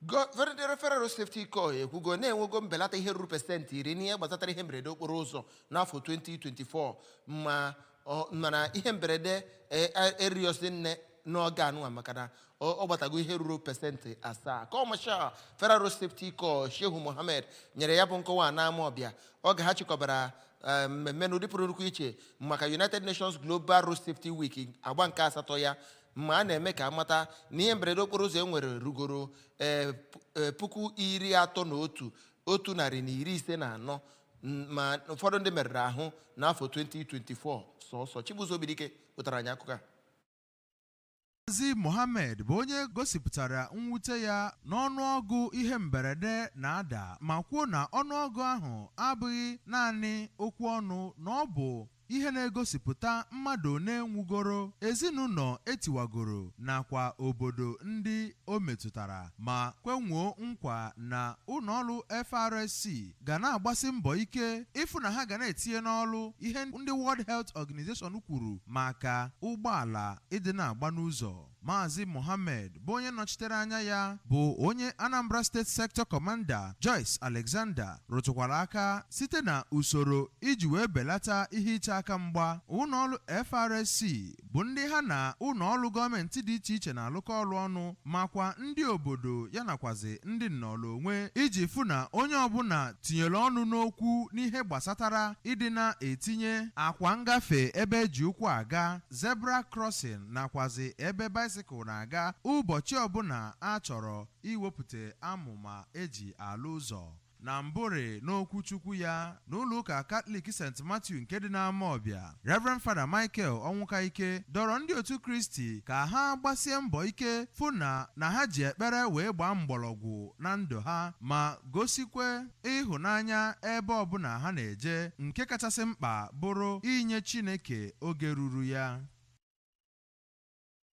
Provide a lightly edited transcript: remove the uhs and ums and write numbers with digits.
Federal Road Safety Corps ekwugo na-enwego mbelata ihe ruru 10% n'ihe gbasatara ihe mberede okporo ụzọ n'afọ 2024, ma mana ihe mberede eriosi nne n'oge anụnwa, maka na ọ gbatago ihe ruru 7%. Kọmishọna Federal Road Safety Corps, Shehu Mohammed, nyere ya bụ nkọwa n'ama ọbịa oge ha chịkọbara mmemme n'ụdị pụrụ nnukwu iche maka United Nations Global Road Safety Week, agba nke asatọ ya, ma a na-eme ka amata na ihe mberede okporo ụzọ e nwere rugoro 31,154, ma ụfọdụ ndị merụrụ ahụ n'afọ 2024 sọsọ. Chibuzo Obidike wetara anyị akụkọ a. Maazị Mohammed bụ onye gosipụtara mwute ya n'ọnụọgụ ihe mberede na-ada, ma kwuo na ọnụọgụ ahụ abụghị naanị okwu ọnụ, na ọ bụ ihe na-egosipụta mmadụ one nwugoro, ezinụlọ etiwagoro, nakwa obodo ndị o metụtara, ma kwenwuo nkwa na ụlọọrụ FRSC ga na-agbasi mbọ ike ịfụ na ha ga na-etinye n'ọrụ ihe ndị World Health Organization kwuru maka ụgbọala ịdị na-agba n'ụzọ. Maazị Mohammed bụ onye nọchitere anya ya bụ onye Anambra State Sector Commander, Joyce Alexander, rụtụkwara aka site na usoro iji wee belata ihe iche aka mgba ụlọọrụ FRSC bụ ndị ha na ụlọọrụ gọọmenti dị iche iche na-alụkọ ọrụ ọnụ, makwa ndị obodo ya nakwazi ndị nnọrọ onwe, iji fụ na onye ọbụla tinyere ọnụ n'okwu n'ihe gbasatara ịdị na-etinye akwa ngafe ebe eji ụkwụ aga, zebra crossing, nakwazi ebe bicycle na-aga ụbọchị ọbụla a chọrọ iwepụta amụma eji alụ ụzọ. Na mbụrị n'okwuchukwu ya n'ụlọ ụka Katọlik St. Matthew nke dị n'Amaọbịa, Reverend Father Michael Ọnwụkaike dọrọ ndị otu Kristi ka ha gbasie mbọ ike fụ na ha ji ekpere wee gbaa mgbọrọgwụ na ndụ ha, ma gosikwe ịhụnanya ebe ọbụla ha na-eje, nke kachasị mkpa bụrụ inye Chineke oge ruru ya.